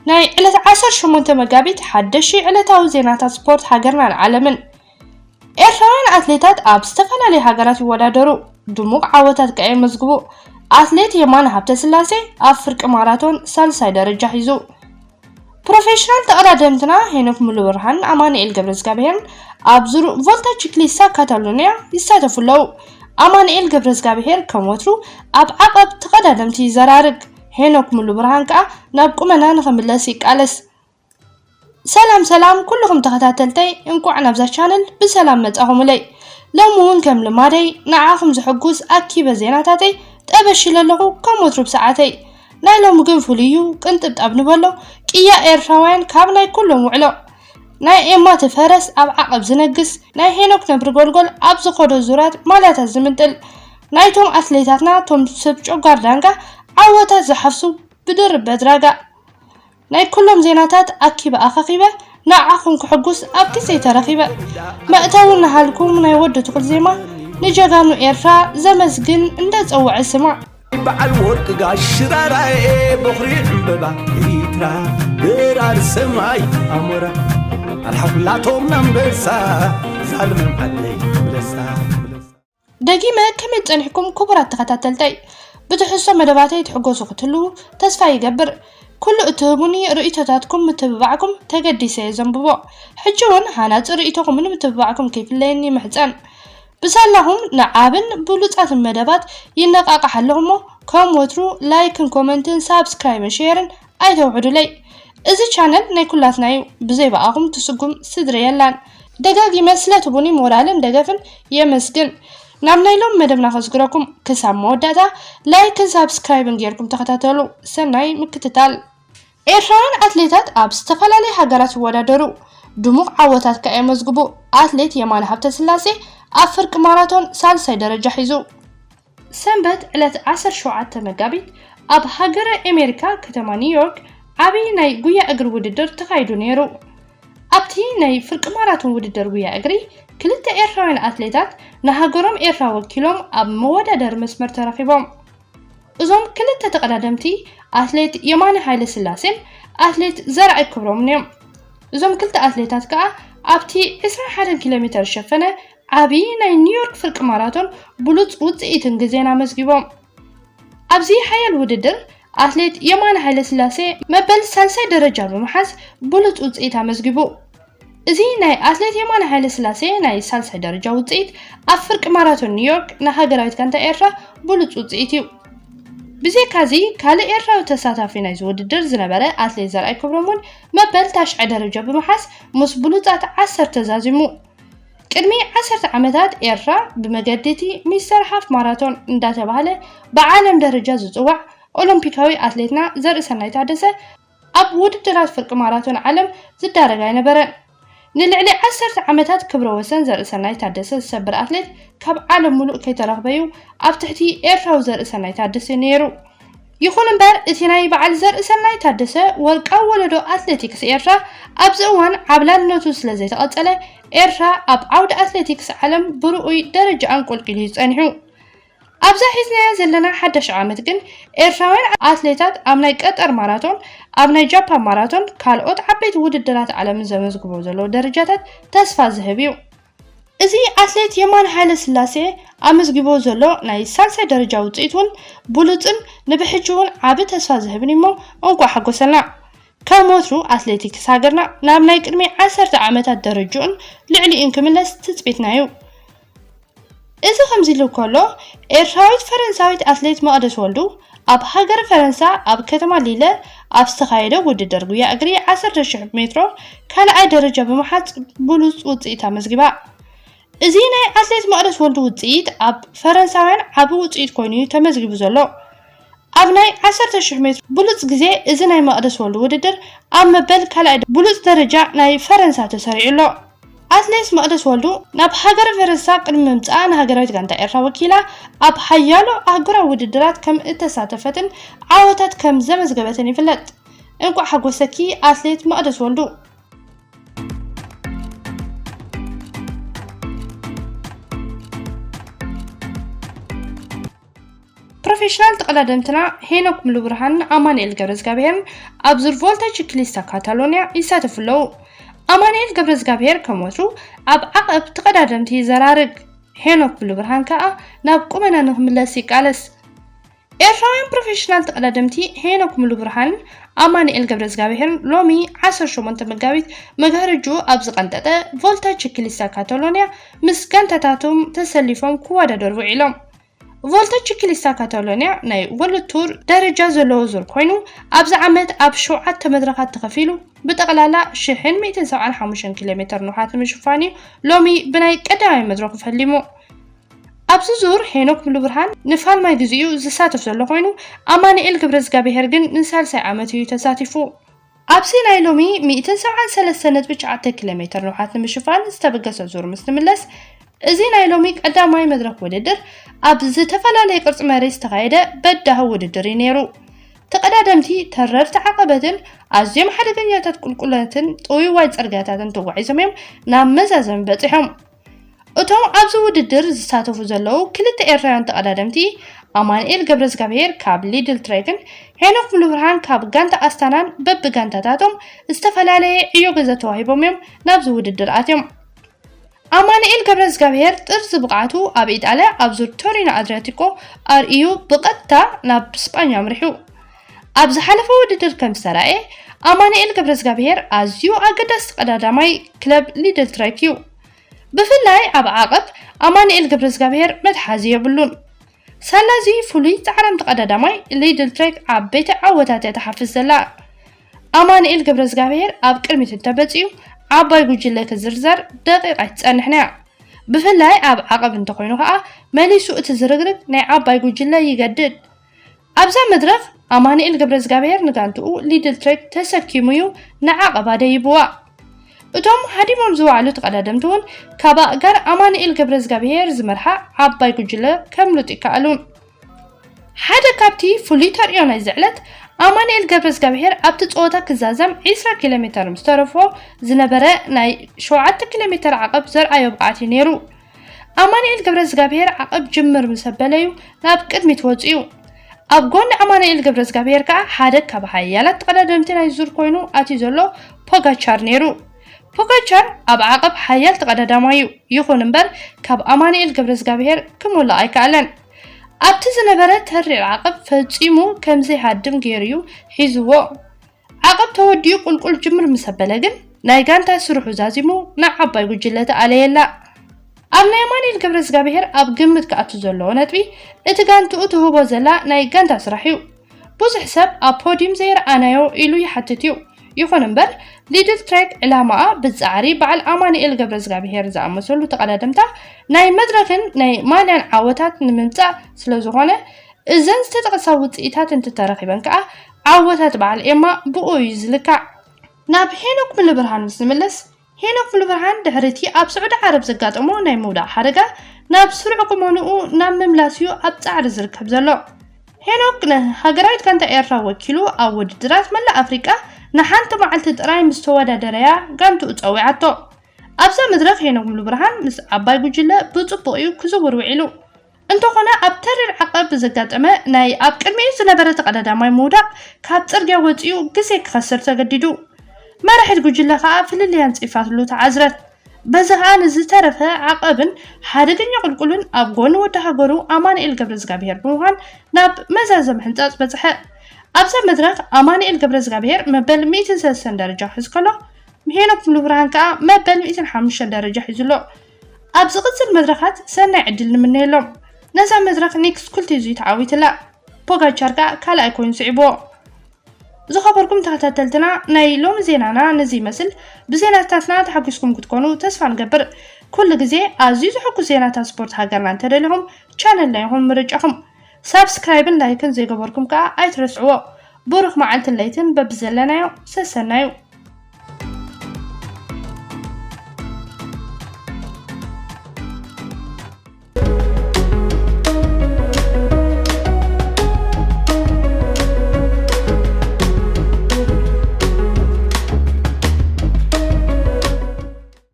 ናይ ዕለት ዓሰርተ ሸሞንተ መጋቢት ሓደሽቲ ዕለታዊ ዜናታት ስፖርት ሃገርናን ዓለምን። ኤርትራውያን ኣትሌታት ኣብ ዝተፈላለዩ ሃገራት ይወዳደሩ፣ ድሙቕ ዓወታት ከኣ የመዝግቡ። ኣትሌት የማነ ሃብተስላሴ ኣብ ፍርቂ ማራቶን ሳልሳይ ደረጃ ሒዙ። ፕሮፌሽናል ተቐዳደምትና ሄኖክ ሙሉብርሃን ኣማኑኤል ገብረዝጋብሄርን ኣብ ዙር ቮልታ ቺክሊስታ ካታሎንያ ይሳተፉ ኣለዉ። ኣማኑኤል ገብረዝጋብሄር ከም ወትሩ ኣብ ዓቐብ ተቐዳደምቲ ይዘራርግ። ሄኖክ ሙሉብርሃን ከኣ ናብ ቁመና ንኽምለስ ይቃለስ። ሰላም ሰላም ኩልኹም ተኸታተልተይ፣ እንቋዕ ናብዛ ቻነል ብሰላም መጻኹምለይ። ሎሚ እውን ከም ልማደይ ንዓኹም ዝሕጉስ ኣኪበ ዜናታተይ ጠበሽ ኢለ ኣለኹ ከም ወትሩ ብሰዓተይ። ናይ ሎሚ ግን ፍሉይ እዩ፣ ቅንጥብጣብ ንበሎ። ቅያ ኤርትራውያን ካብ ናይ ኩሎም ውዕሎ። ናይ ኤማ ተፈረስ ኣብ ዓቐብ ዝነግስ፣ ናይ ሄኖክ ነብሪ ጎልጎል ኣብ ዝኸዶ ዙራት ማልያታት ዝምንጥል፣ ናይቶም ኣትሌታትና ቶም ሰብ ጨጓር ዳንጋ ዓወታት ዝሓፍሱ ብድርብ በድራጋ። ናይ ኩሎም ዜናታት ኣኪበ ኣኻኺበ ንዓኹም ክሕጉስ ኣብ ግዜ ተረኺበ። መእተዊ እናሃልኩም ናይ ወዲ ትኹል ዜማ ንጀጋኑ ኤርትራ ዘመስግን እንደ ጸውዐ ስማዕ። በዓል ወርቂ ጋሽ ሽራራዬ በኹሪ ዕምበባ ኤሪትራ በራሪ ሰማይ ኣሞራ ኣልሓ ኩላቶም ኣንበሳ ዛልመም ዓደይ ብለሳ ብለሳ። ደጊመ ከመይ ጸኒሕኩም ክቡራት ተኸታተልተይ? ብትሕዝቶ መደባተይ ትሕጎሱ ክትህልዉ ተስፋ ይገብር። ኩሉ እትህቡኒ ርእይቶታትኩም ምትብባዕኩም ተገዲሰ እየ ዘንብቦ። ሕጂ እውን ሃናጺ ርእይቶኹምን ምትብባዕኩም ከይፍለየኒ ይምሕጸን። ብሳላኹም ንዓብን ብሉጻትን መደባት ይነቓቓሕ ኣለኹ እሞ ከም ወትሩ ላይክን ኮመንትን ሳብስክራይብን ሼርን ኣይተውሕዱለይ። እዚ ቻነል ናይ ኩላትና እዩ፣ ብዘይ ብኣኹም ትስጉም ስድሪ የላን። ደጋጊመ ስለ ትቡኒ ሞራልን ደገፍን የመስግን። ናብ ናይ ሎም መደብና ከዝግረኩም ክሳብ መወዳእታ ላይክን ሳብስክራይብን ጌርኩም ተኸታተሉ። ሰናይ ምክትታል። ኤርትራውያን ኣትሌታት ኣብ ዝተፈላለየ ሃገራት ይወዳደሩ፣ ድሙቕ ዓወታት ከኣ የመዝግቡ። ኣትሌት የማነ ሃብተስላሴ ኣብ ፍርቂ ማራቶን ሳልሳይ ደረጃ ሒዙ። ሰንበት ዕለት ዓሰርተ ሸውዓተ መጋቢት ኣብ ሃገረ ኣሜሪካ ከተማ ኒውዮርክ ዓቢ ናይ ጉያ እግሪ ውድድር ተኻይዱ ነይሩ። ኣብቲ ናይ ፍርቂ ማራቶን ውድድር ጉያ እግሪ ክልተ ኤርትራውያን ኣትሌታት ንሃገሮም ኤርትራ ወኪሎም ኣብ መወዳደሪ መስመር ተረኺቦም። እዞም ክልተ ተቐዳደምቲ ኣትሌት የማነ ሃይለስላሴን ኣትሌት ዘርኣይ ክብሮምን እዮም። እዞም ክልተ ኣትሌታት ከኣ ኣብቲ ዕስራን ሓደን ኪሎ ሜተር ዝሸፈነ ዓቢ ናይ ኒውዮርክ ፍርቂ ማራቶን ብሉጽ ውጽኢትን ግዜን ኣመዝጊቦም። ኣብዚ ሓያል ውድድር ኣትሌት የማነ ሃይለስላሴ መበል ሳልሳይ ደረጃ ብምሓዝ ብሉጽ ውጽኢት ኣመዝጊቡ። እዚ ናይ ኣትሌት የማነ ሃይለስላሴ ናይ ሳልሳይ ደረጃ ውጽኢት ኣብ ፍርቂ ማራቶን ኒውዮርክ ንሃገራዊት ጋንታ ኤርትራ ብሉጽ ውጽኢት እዩ። ብዘይካዚ ካልእ ኤርትራዊ ተሳታፊ ናይዚ ውድድር ዝነበረ ኣትሌት ዘርኣይ ክብሮም እውን መበል ታሽዓይ ደረጃ ብምሓዝ ምስ ብሉጻት ዓሰርተ ዛዚሙ። ቅድሚ ዓሰርተ ዓመታት ኤርትራ ብመገዲ እቲ ሚስተር ሃፍ ማራቶን እንዳተባህለ ብዓለም ደረጃ ዝጽዋዕ ኦሎምፒካዊ ኣትሌትና ዘርእሰናይ ታደሰ ኣብ ውድድራት ፍርቂ ማራቶን ዓለም ዝዳረግ ኣይነበረን። ንልዕሊ ዓሰርተ ዓመታት ክብረ ወሰን ዘርእሰናይ ታደሰ ዝሰብር ኣትሌት ካብ ዓለም ሙሉእ ከይተረኽበ እዩ ኣብ ትሕቲ ኤርትራዊ ዘርእሰናይ ታደሰ ነይሩ። ይኹን እምበር እቲ ናይ በዓል ዘርእሰናይ ታደሰ ወርቃዊ ወለዶ ኣትሌቲክስ ኤርትራ ኣብዚ እዋን ዓብላልነቱ ስለ ዘይተቐጸለ ኤርትራ ኣብ ዓውዲ ኣትሌቲክስ ዓለም ብርኡይ ደረጃ ኣንቆልቂሉ እዩ ጸኒሑ። ኣብዛ ሒዝናያ ዘለና ሓዳሽ ዓመት ግን ኤርትራውያን ኣትሌታት ኣብ ናይ ቀጠር ማራቶን፣ ኣብ ናይ ጃፓን ማራቶን፣ ካልኦት ዓበይቲ ውድድራት ዓለምን ዘመዝግቦ ዘለዉ ደረጃታት ተስፋ ዝህብ እዩ። እዚ ኣትሌት የማነ ሃይለስላሴ ኣመዝጊቦ ዘሎ ናይ ሳልሳይ ደረጃ ውጽኢት እውን ብሉጽን ንብሕጂ እውን ዓቢ ተስፋ ዝህብን እሞ እንቋዕ ሓጎሰና። ከም ወትሩ ኣትሌቲክስ ሃገርና ናብ ናይ ቅድሚ ዓሰርተ ዓመታት ደረጅኡን ልዕሊኡን ክምለስ ትጽቢትና እዩ። እዚ ከምዚ ኢሉ ከሎ፣ ኤርትራዊት ፈረንሳዊት ኣትሌት መቕደስ ወልዱ ኣብ ሃገረ ፈረንሳ ኣብ ከተማ ሊለ ኣብ ዝተኻየደ ውድድር ጉያ እግሪ ዓሰርተ ሽሕ ሜትሮ ካልኣይ ደረጃ ብምሓዝ ብሉጽ ውጽኢት ኣመዝጊባ። እዚ ናይ ኣትሌት መቕደስ ወልዱ ውጽኢት ኣብ ፈረንሳውያን ዓቢ ውጽኢት ኮይኑ እዩ ተመዝጊቡ ዘሎ። ኣብ ናይ ዓሰርተ ሽሕ ሜትሮ ብሉጽ ግዜ እዚ ናይ መቕደስ ወልዱ ውድድር ኣብ መበል ካልኣይ ብሉጽ ደረጃ ናይ ፈረንሳ ተሰሪዑ ኣሎ። ኣትሌት መቕደስ ወልዱ ናብ ሃገረ ፈረንሳ ቅድሚ ምምጽኣ ንሃገራዊት ጋንታ ኤርትራ ወኪላ ኣብ ሓያሎ ኣህጉራዊ ውድድራት ከም እተሳተፈትን ዓወታት ከም ዘመዝገበትን ይፍለጥ። እንቋዕ ሓጎሰኪ ኣትሌት መቕደስ ወልዱ። ፕሮፌሽናል ተቐዳደምትና ሄኖክ ሙሉብርሃንን ኣማኑኤል ገብረዝጋብሄርን ኣብ ዙር ቮልታ ቺክሊስታ ካታሎንያ ይሳተፉ ኣለዉ። ኣማኑኤል ገብረዝጋብሄር ከም ወትሩ ኣብ ዓቐብ ተቐዳደምቲ ይዘራርግ፣ ሄኖክ ሙሉብርሃን ከኣ ናብ ቁመና ንኽምለስ ይቃለስ። ኤርትራውያን ፕሮፌሽናል ተቐዳደምቲ ሄኖክ ሙሉብርሃንን ኣማኑኤል ገብረዝጋብሄርን ሎሚ ዓሰርተ ሸሞንተ መጋቢት መጋረጅኡ ኣብ ዝቐንጠጠ ቮልታ ቺክሊስታ ካታሎንያ ምስ ጋንታታቶም ተሰሊፎም ክወዳደሩ ውዒሎም። ቮልታ ቺክሊስታ ካታሎንያ ናይ ወርልድ ቱር ደረጃ ዘለዎ ዙር ኮይኑ ኣብዚ ዓመት ኣብ ሸውዓተ መድረኻት ተኸፊሉ ብጠቕላላ ሽሕን ሚእትን ሰብዓን ሓሙሽተን ኪሎ ሜትር ንውሓት ንምሽፋን እዩ ሎሚ ብናይ ቀዳማይ መድረኹ ፈሊሙ። ኣብዚ ዙር ሄኖክ ሙሉብርሃን ንፋልማይ ግዜኡ ዝሳተፍ ዘሎ ኮይኑ ኣማኑኤል ገብረዝጋብሄር ግን ንሳልሳይ ዓመት እዩ ተሳቲፉ። ኣብዚ ናይ ሎሚ ሚእትን ሰብዓን ሰለስተ ነጥቢ ትሽዓተ ኪሎ ሜትር ንውሓት ንምሽፋን ዝተበገሰ ዙር ምስ ንምለስ፣ እዚ ናይ ሎሚ ቀዳማይ መድረኽ ውድድር ኣብ ዝተፈላለየ ቅርጺ መሬት ዝተኻየደ በዳሂ ውድድር እዩ ነይሩ። ተቐዳደምቲ ተረርቲ ዓቐበትን ኣዝዮም ሓደገኛታት ቁልቁለትን ጥውይዋይ ጽርግያታትን ተጓዒዞም እዮም ናብ መዛዘሚ በጺሖም። እቶም ኣብዚ ውድድር ዝሳተፉ ዘለዉ ክልተ ኤርትራውያን ተቐዳደምቲ ኣማኑኤል ገብረዝጋብሄር ካብ ሊድል ትሬክን ሄኖክ ሙሉብርሃን ካብ ጋንታ ኣስታናን በብጋንታታቶም ዝተፈላለየ ዕዮ ገዛ ተዋሂቦም እዮም ናብዚ ውድድር ኣትዮም። ኣማኑኤል ገብረዝጋብሄር ጥርዚ ብቕዓቱ ኣብ ኢጣልያ ኣብ ዙር ቶሪኖ ኣድሪያቲኮ ኣርእዩ ብቐጥታ ናብ ስጳኛ ኣምሪሑ። ኣብ ዝሓለፈ ውድድር ከም ዝተራእየ ኣማኑኤል ገብረዝጋብሄር ኣዝዩ ኣገዳሲ ተቐዳዳማይ ክለብ ሊድል ትሬክ እዩ። ብፍላይ ኣብ ዓቐብ ኣማኑኤል ገብረዝጋብሄር መትሓዚ የብሉን። ሳላዚ ፍሉይ ጻዕራም ተቐዳዳማይ ሊድል ትሬክ ዓበይቲ ዓወታት እያ ትሓፍስ ዘላ። ኣማኑኤል ገብረዝጋብሄር ኣብ ቅድሚት እንተመጺኡ ዓባይ ጉጅለ ክዝርዘር ደቂቕ ኣይትጸንሕን እያ። ብፍላይ ኣብ ዓቐብ እንተኾይኑ ከኣ መሊሱ እቲ ዝርግርግ ናይ ዓባይ ጉጅለ ይገድድ። ኣብዛ መድረኽ ኣማኑኤል ገብረዝጋብሄር ንጋንትኡ ሊድል ትሬክ ተሰኪሙ እዩ ንዓቐባ ደይብዋ። እቶም ሃዲሞም ዝወዓሉ ተቐዳደምቲ እውን ካብ ኣእጋር ኣማኑኤል ገብረዝጋብሄር ዝመርሓ ዓባይ ጉጅለ ከምልጡ ይከኣሉን። ሓደ ካብቲ ፍሉይ ተርእዮ ናይዚ ዕለት ኣማኑኤል ገብረዝጋብሄር ኣብቲ ጸወታ ክዛዘም ዒስራ ኪሎ ሜተር ምስ ተረፎ ዝነበረ ናይ ሸውዓተ ኪሎ ሜተር ዓቐብ ዘርኣዮ ብቕዓት እዩ ነይሩ። ኣማኑኤል ገብረዝጋብሄር ዓቐብ ጅምር ምስ ኣበለ እዩ ናብ ቅድሚት ወጺኡ። ኣብ ጎኒ ኣማኑኤል ገብረዝጋብሄር ከኣ ሓደ ካብ ሓያላት ተቐዳደምቲ ናይ ዙር ኮይኑ ኣትዩ ዘሎ ፖጋቻር ነይሩ። ፖጋቻር ኣብ ዓቐብ ሓያል ተቐዳዳማይ እዩ። ይኹን እምበር ካብ ኣማኑኤል ገብረዝጋብሄር ክሞልቕ ኣይከኣለን። ኣብቲ ዝነበረ ተሪር ዓቐብ ፈጺሙ ከም ዘይሃድም ገይሩ እዩ ሒዝዎ። ዓቐብ ተወዲኡ ቁልቁል ጅምር ምስ ኣበለ ግን ናይ ጋንታ ስርሑ ዛዚሙ ንዓባይ ጉጅለ ተኣለየላ። ኣብ ናይ ኣማኑኤል ገብረዝጋብሄር ኣብ ግምት ክኣቱ ዘለዎ ነጥቢ እቲ ጋንትኡ ትህቦ ዘላ ናይ ጋንታ ስራሕ እዩ። ብዙሕ ሰብ ኣብ ፖዲም ዘይረኣናዮ ኢሉ ይሓትት እዩ። ይኹን እምበር ሊድል ትሬክ ዕላማኣ ብጻዕሪ በዓል ኣማኑኤል ገብረዝጋብሄር ዝኣመሰሉ ተቐዳደምታ ናይ መድረኽን ናይ ማልያን ዓወታት ንምምጻእ ስለ ዝኾነ እዘን ዝተጠቐሳ ውጽኢታት እንትተረኺበን ከኣ ዓወታት በዓል ኤማ ብኡ እዩ ዝልካዕ። ናብ ሄኖክ ሙሉብርሃን ምስ ንምለስ ሄኖክ ሙሉብርሃን ድሕሪ እቲ ኣብ ስዑዲ ዓረብ ዘጋጠሞ ናይ ምውዳቕ ሓደጋ ናብ ስሩዕ ቁመንኡ ናብ ምምላስ እዩ ኣብ ጻዕሪ ዝርከብ ዘሎ። ሄኖክ ንሃገራዊት ጋንታ ኤርትራ ወኪሉ ኣብ ውድድራት መላእ ኣፍሪቃ ንሓንቲ መዓልቲ ጥራይ ምስ ተወዳደረያ ጋንትኡ ጸዊዓቶ። ኣብዛ መድረኽ ሄኖክ ሙሉብርሃን ምስ ዓባይ ጉጅለ ብጽቡቕ እዩ ክዝውር ውዒሉ። እንተኾነ ኣብ ተሪር ዓቐብ ብዘጋጠመ ናይ ኣብ ቅድሚኡ ዝነበረ ተቐዳዳማይ ምውዳቕ ካብ ጽርግያ ወጺኡ ግዜ ክኸስር ተገዲዱ። መራሒት ጉጅለ ከኣ ፍልልይ ኣንጺፋትሉ ተዓዝረት። በዚ ከኣ ንዝተረፈ ዓቐብን ሓደገኛ ቁልቁልን ኣብ ጎኒ ወዲ ሃገሩ ኣማኑኤል ገብረዝጋብሄር ብምዃን ናብ መዛዘሚ ሕንጻጽ በጽሐ። ኣብዛ መድረኽ ኣማኑኤል ገብረዝጋብሄር መበል ሚእትን ሰለስተን ደረጃ ክሕዝ ከሎ ሄኖክ ሙሉብርሃን ከኣ መበል ሚእትን ሓሙሽተን ደረጃ ሒዙ ኣሎ። ኣብ ዝቕጽል መድረኻት ሰናይ ዕድል ንምነየሎም። ነዛ መድረኽ ኒክስ ኩልቲዙ ተዓዊትላ። ፖጋቻር ከኣ ካልኣይ ኮይኑ ስዒብዎ። ዝኸበርኩም ተኸታተልትና ናይ ሎሚ ዜናና ነዚ ይመስል። ብዜናታትና ተሓጒስኩም ክትኮኑ ተስፋ ንገብር። ኩሉ ግዜ ኣዝዩ ዘሐጉስ ዜናታት ስፖርት ሃገርና እንተደሊኹም ቻነልና ይኹን ምርጫኹም ሳብስክራይብን ላይክን ዘይገበርኩም ከኣ ኣይትረስዕዎ። ብሩኽ መዓልትን ለይትን በብዘለናዮ ሰሰናዩ።